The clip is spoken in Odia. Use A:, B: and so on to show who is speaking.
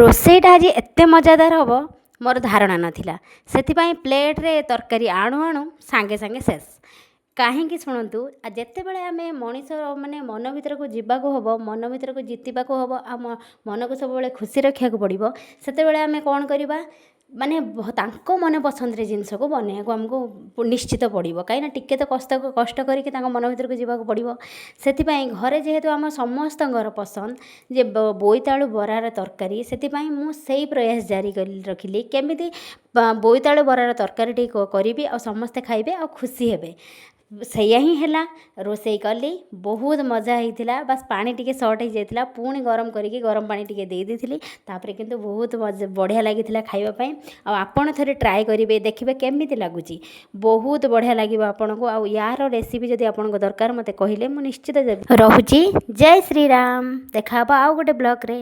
A: ରୋଷେଇଟା ଆଜି ଏତେ ମଜାଦାର ହେବ, ମୋର ଧାରଣା ନଥିଲା। ସେଥିପାଇଁ ପ୍ଲେଟ୍ରେ ତରକାରୀ ଆଣୁ ଆଣୁ ସାଙ୍ଗେ ସାଙ୍ଗେ ଶେଷ। କାହିଁକି ଶୁଣନ୍ତୁ। ଯେତେବେଳେ ଆମେ ମଣିଷ ମାନେ ମନ ଭିତରକୁ ଯିବାକୁ ହେବ, ମନ ଭିତରକୁ ଜିତିବାକୁ ହେବ, ଆମ ମନକୁ ସବୁବେଳେ ଖୁସି ରଖିବାକୁ ପଡ଼ିବ, ସେତେବେଳେ ଆମେ କ'ଣ କରିବା? ମାନେ ତାଙ୍କ ମନ ପସନ୍ଦରେ ଜିନିଷକୁ ବନାଇବାକୁ ଆମକୁ ନିଶ୍ଚିତ ପଡ଼ିବ। କାହିଁକିନା ଟିକେ ତ କଷ୍ଟ କଷ୍ଟ କରିକି ତାଙ୍କ ମନ ଭିତରକୁ ଯିବାକୁ ପଡ଼ିବ। ସେଥିପାଇଁ ଘରେ ଯେହେତୁ ଆମ ସମସ୍ତଙ୍କର ପସନ୍ଦ ଯେ ବୋଇତାଳୁ ବରାର ତରକାରୀ, ସେଥିପାଇଁ ମୁଁ ସେଇ ପ୍ରୟାସ ଜାରି କରି ରଖିଲି, କେମିତି ବୋଇତାଳୁ ବରାର ତରକାରୀ ଟିକେ କରିବି ଆଉ ସମସ୍ତେ ଖାଇବେ ଆଉ ଖୁସି ହେବେ। ସେଇଆ ହିଁ ହେଲା। ରୋଷେଇ କଲି, ବହୁତ ମଜା ହେଇଥିଲା। ବାସ୍, ପାଣି ଟିକେ ସର୍ଟ ହେଇଯାଇଥିଲା। ପୁଣି ଗରମ କରିକି ଗରମ ପାଣି ଟିକେ ଦେଇ ଦେଇଥିଲି ତାପରେ। କିନ୍ତୁ ବହୁତ ମଜା, ବଢ଼ିଆ ଲାଗିଥିଲା ଖାଇବା ପାଇଁ। ଆଉ ଆପଣ ଥରେ ଟ୍ରାଏ କରିବେ, ଦେଖିବେ କେମିତି ଲାଗୁଛି। ବହୁତ ବଢ଼ିଆ ଲାଗିବ ଆପଣଙ୍କୁ। ଆଉ ୟାର ରେସିପି ଯଦି ଆପଣଙ୍କୁ ଦରକାର, ମୋତେ କହିଲେ ମୁଁ ନିଶ୍ଚିତ ଦେବି। ରହୁଛି, ଜୟ ଶ୍ରୀରାମ। ଦେଖା ହେବ ଆଉ ଗୋଟେ ବ୍ଲଗ୍ରେ।